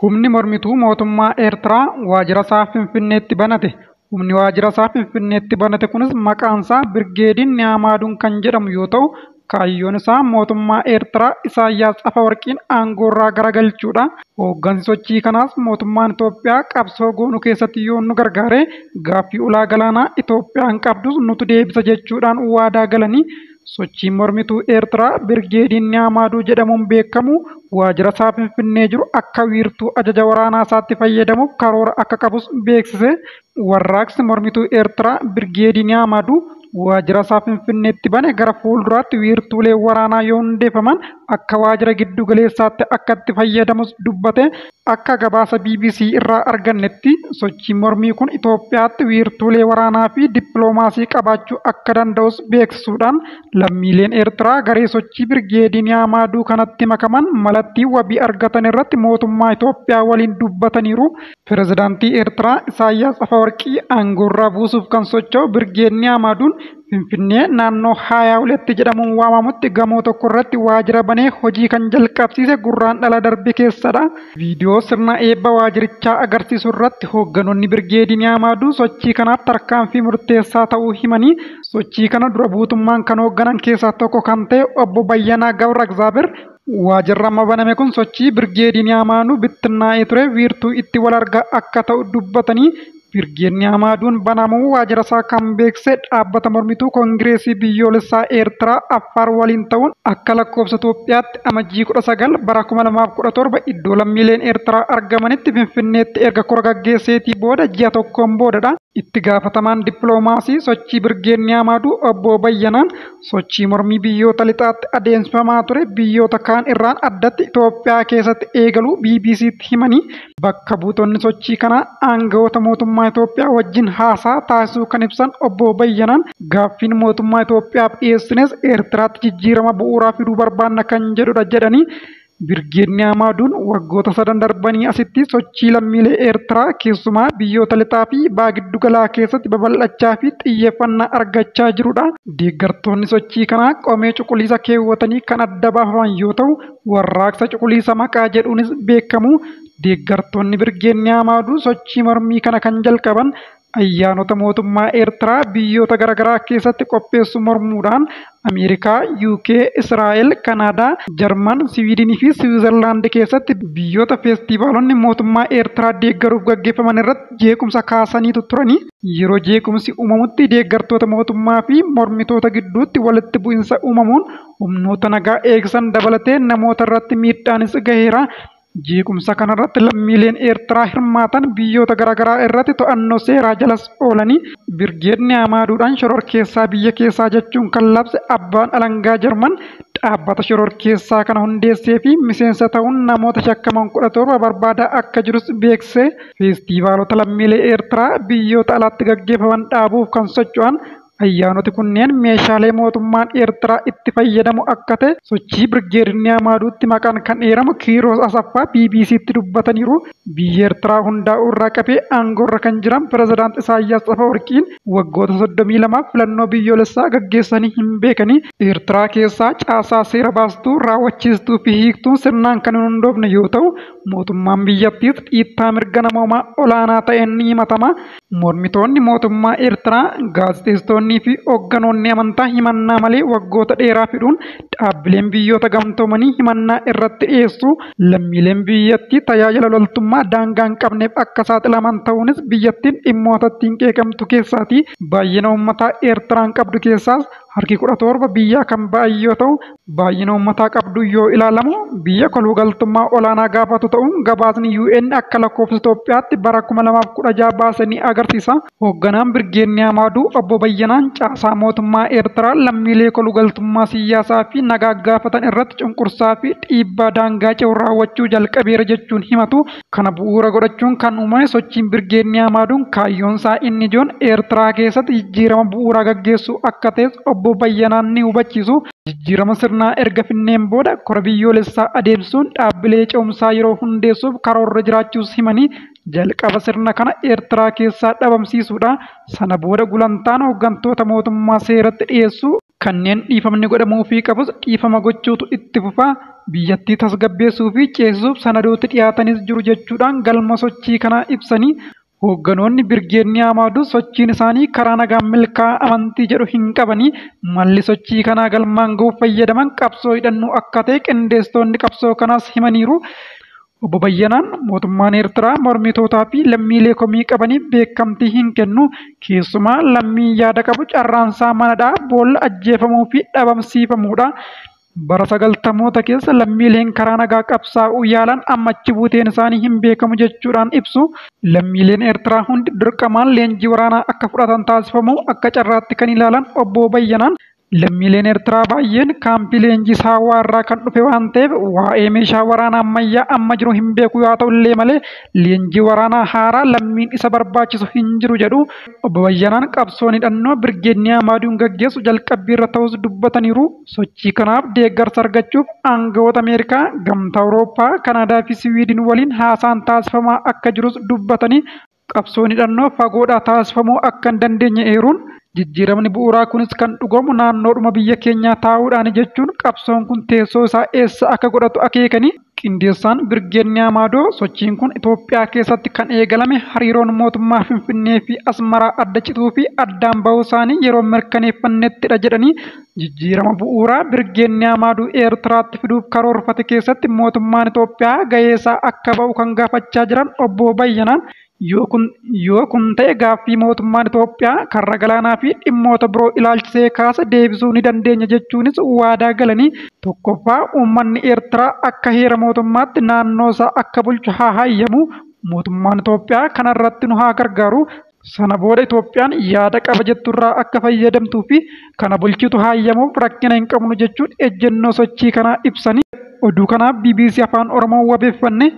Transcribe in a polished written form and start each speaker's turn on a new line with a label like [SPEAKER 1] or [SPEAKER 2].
[SPEAKER 1] Humni mormituu mootummaa Eertiraa waajjira isaa Finfinneetti banate. Humni waajjira isaa Finfinneetti banate kunis maqaan isaa Birgeediin Niyaamaaduun kan jedhamu yoo ta'u, kaayyoon isaa mootummaa Eertiraa Isaayyaas Afawarqiin aangoorraa garagalchuudha. Hooggansi sochii kanaas mootummaan Itoophiyaa qabsoo goonuu keessatti yoo nu gargaare, gaaffii ulaa galaanaa Itoophiyaan qabdus nutu deebisa jechuudhaan waadaa galanii, sochiin mormituu Eertiraa Birgeediin Niyaamaaduu jedhamuun beekamu waajjira isaa Finfinnee jiru akka wiirtuu ajaja waraanaa isaatti fayyadamuuf karoora akka qabus beeksise. Warraaqsi mormituu Eertiraa Birgeedii Niyaamaaduu waajjira isaa Finfinneetti bane gara fuulduraatti wiirtuulee waraanaa yoo hundeeffaman akka waajjira giddu galeessaatti akka itti fayyadamus dubbate. Akka gabaasa BBC irraa argannetti, sochiin mormii kun Itoophiyaatti wiirtuulee waraanaa fi dippiloomaasii qabaachuu akka danda'us beeksisuudhaan, lammiileen Eertiraa garee sochii Birgeedii Niyaamaaduu kanatti makaman malattii wabii argatan irratti mootummaa Itoophiyaa waliin dubbataniiru. Pirezidaantii Eertiraa Isaayyaas Afawarqii aangoorraa buusuuf kan socho'u Birgeed Niyaamaaduun Finfinnee naannoo 22 jedhamuun waamamutti gamoo tokko irratti waajjira banee hojii kan jalqabsiise Gurraandhala darbe keessadha. Viidiyoo sirna eebba waajjirichaa agarsiisu irratti hoogganoonni Birgeedii Niyaamaaduu sochii kanaaf tarkaanfii murteessaa ta'uu himanii, sochii kana dura buutummaan kan hoogganan keessaa tokko kan ta'e obbo Bayyanaa Gabra Egzaabeer, waajjirri amma baname kun sochii Birgeedii Niyaamaaduu bittinnaa'ee ture wiirtuu itti wal argaa akka ta'u dubbatanii, Birgeed Niyaamaaduun banamuu waajjira isaa kan beeksise dhaabbata mormituu Koongireesii Biyyoolessaa Eertiraa Affaar waliin ta'uun akka lakkoofsa Itoophiyaatti Amajjii 19 bara 2017 iddoo lammiileen Eertiraa argamanitti Finfinneetti erga kora gaggeesseetii booda ji'a tokkoon boodadha. Itti gaafatamaan dippiloomaasii sochii Birgeed Niyaamaaduu obbo Bayyanaan, sochii mormii biyyoota lixaatti adeemsifamaa ture biyyoota kaan irraan addatti Itoophiyaa keessatti eegaluu BBCtti himanii, bakka buutonni sochii kanaa aangawoota mootummaa Itoophiyaa wajjin haasaa taasisuu kan ibsan obbo Bayyanaan, gaaffiin mootummaa Itoophiyaaf dhiyeessines Eertiraatti jijjiirama bu'uuraa fiduu barbaanna kan jedhudha jedhanii, Birgeed Niyaamaaduun waggoota sadan darbanii asitti sochii lammiilee Eertiraa keessumaa biyyoota lixaa fi baha giddu galaa keessatti babal'achaa fi xiyyeeffannaa argachaa jirudha. Deeggartoonni sochii kanaa qomee cuquliisa keewwatanii kan adda baafaman yoo ta'u, warraaqsa cuquliisa maqaa jedhuunis beekamu. Deeggartoonni Birgeed Niyaamaaduu sochii mormii kana kan jalqaban ayyaanota mootummaa Eertiraa biyyoota garaagaraa keessatti qopheessu mormuudhaan Ameerikaa, UK, Israa'el, Kanaadaa, Jarman, Siwiidinii fi Siwiizerlaand keessatti biyyoota feestivaalonni mootummaa Eertiraa deeggaruuf gaggeeffaman irratti jeequmsa kaasaniitu turani. Yeroo jeequmsi uumamutti deeggartoota mootummaa fi mormitoota gidduutti walitti bu'insa uumamuun humnoota nagaa eegsisan dabalatee namoota irratti miidhaanis gaheera. Jeequmsa kanarratti lammiileen Eertiraa hirmaatan biyyoota garaagaraa irratti to'annoo seeraa jalas oolanii, Birgeed Niyaamaaduudhaan shororkeessaa biyya keessaa jechuun kan labse abbaan alangaa Jarman, dhaabbata shororkeessaa kana hundeessee fi miseensa ta'uun namoota shakkaman 17 barbaadaa akka jirus beeksise. Feestivaalota lammiilee Eertiraa biyyoota alaatti gaggeeffaman dhaabuuf kan socho'an ayyaanoti kunneen meeshaalee mootummaan Eertiraa itti fayyadamu akka ta'e sochii Birgeed Niyaamaaduutti maqaan kan eeramu Kiiroos Asaffaa BBCtti dubbataniiru. Biyya Eertiraa hundaa'uu irraa qabee aangoorra kan jiran Pirezidaant Isaayyaas Afawarqiin waggoota 32 filannoo biyyoolessaa gaggeessanii hin beekani. Eertiraa keessaa caasaa seera baastuu, raawwachiistuu fi hiiktuun sirnaan kan hin hundoofne yoo ta'u, mootummaan biyyattiis dhiittaa mirga namoomaa olaanaa ta'een ni himatama. Mormitoonni mootummaa Eertiraa, gaazexeessitoonni fi hoogganoonni amantaa himannaa malee waggoota dheeraa fiduun dhaabbileen biyyoota gamtoomanii himannaa irratti dhiyeessu. Lammiileen biyyattii tajaajila loltummaa daangaa hin qabneef akka saaxilaman ta'uunis biyyattiin dhimmoota ittiin qeeqamtu keessaati. Baay'ina uummataa Eertiraan qabdu keessaas harki 17 biyyaa kan ba'an yoo ta'u, baay'ina uummataa qabdu yoo ilaalamu biyya kolugaltummaa olaanaa gaafatu ta'uun gabaasni UN akka lakkoofsa Itoophiyaatti bara 2016 baase ni agarsiisa. Hoogganaan Birgeed Niyaamaaduu obbo Bayyanaan caasaa mootummaa Eertiraa lammiilee kolugaltummaa siyaasaa fi nagaa gaafatan irratti cunqursaa fi dhiibbaa daangaa ce'u raawwachuu jalqabeera jechuun himatu. Kana bu'uura godhachuun kan uumame sochiin Birgeed Niyaamaaduun kaayyoon isaa inni ijoon Eertiraa keessatti jijjiirama bu'uuraa gaggeessuu akka ta'es obbo Bayyanaan ni hubachiisu. Jijjiirama sirnaa erga finneen booda kora biyyoolessaa adeemsisuun dhaabbilee ce'umsaa yeroo hundeessuuf karoorra jiraachuus himanii, jalqaba sirna kana Eertiraa keessaa dhabamsiisuudha. Sana booda gulantaan hooggantoota mootummaa seeratti dhiyeessuu Kanneen dhiifamni godhamuufii qabus dhiifama gochuutu itti fufa. Biyyattii tasgabbeessuu fi ceesisuuf sanadooti dhiyaatanis jiru jechuudhaan galma sochii kanaa ibsanii, hoogganoonni Birgeed Niyaamaaduu sochiin isaanii karaa nagaan milkaa'aa amantii jedhu hin qabanii, malli sochii kanaa galmaan ga'uuf fayyadaman qabsoo hidhannoo akka ta'e qindeessitoonni qabsoo kanaas himaniiru. Obbo Bayyanaan mootummaan Eertiraa mormitootaa fi lammiilee komii qabaniif beekamtii hin kennu. Keessumaa lammiin yaada qabu carraansaa manadhaa boolla ajjeefamuu fi dhabamsiifamuudha. Bara 90moota keessa lammiileen karaa nagaa qabsaa'uu yaalan amma achi buuteen isaanii hin beekamu jechuudhaan ibsu. Lammiileen Eertiraa hundi dirqamaan leenjii waraanaa akka fudhatan taasifamu akka carraatti kan ilaalan Obbo Bayyanaan, lammiileen Eertiraa baay'een kaampii leenjii Saawwaa irraa kan dhufe waan ta'eef waa'ee meeshaa waraanaa ammayyaa amma jiru hin beeku, yaa ta'u illee malee leenjii waraanaa haaraa lammiin isa barbaachisu hin jiru jedhu. Obbo Bayyanaan qabsoon hidhannoo Birgeed Niyaamaaduun gaggeessu jalqabbii irra ta'us dubbataniiru. Sochii kanaaf deeggarsa argachuuf aangawoota Ameerikaa, Gamtaa Awurooppaa, Kanaadaa fi Siwiidin waliin haasaan taasifamaa akka jirus dubbatanii, qabsoon hidhannoo fagoodhaa taasifamuu akka hin dandeenye eeruun, jijjiiramni bu'uuraa kunis kan dhugamu naannoodhuma biyya keenyaa taa'uudhaan jechuun qabsoon kun teessoo isaa eessa akka godhatu akeekanii. Qindeessaan Birgeed Niyaamaadoo sochiin kun Itoophiyaa keessatti kan eegalame hariiroon mootummaa Finfinnee fi Asmaraa adda cituu fi addaan bahuu isaanii yeroo mirkaneeffannettidha jedhanii, jijjiirama bu'uuraa Birgeed Niyaamaaduu Eertiraatti fiduuf karoorfate keessatti mootummaan Itoophiyaa gahee isaa akka ba'u kan gaafachaa jiran Obbo Bayyanaan, yoo kun ta'e gaaffii mootummaan Itoophiyaa karra galaanaa fi dhimmoota biroo ilaalchisee kaasa deebisuu ni dandeenya jechuunis waadaa galanii, tokkoffaa uummanni Eertiraa akka heera mootummaatti naannoo isaa akka bulchu haa hayyamu, mootummaan Itoophiyaa kanarratti nu haa gargaaru, sana booda Itoophiyaan yaada qaba jetturraa akka fayyadamtuu fi kana bulchitu hayyamuuf rakkina hin qabnu jechuun ejjennoo sochii kanaa ibsanii. Oduu kanaaf BBC Afaan Oromoo wabeeffanne.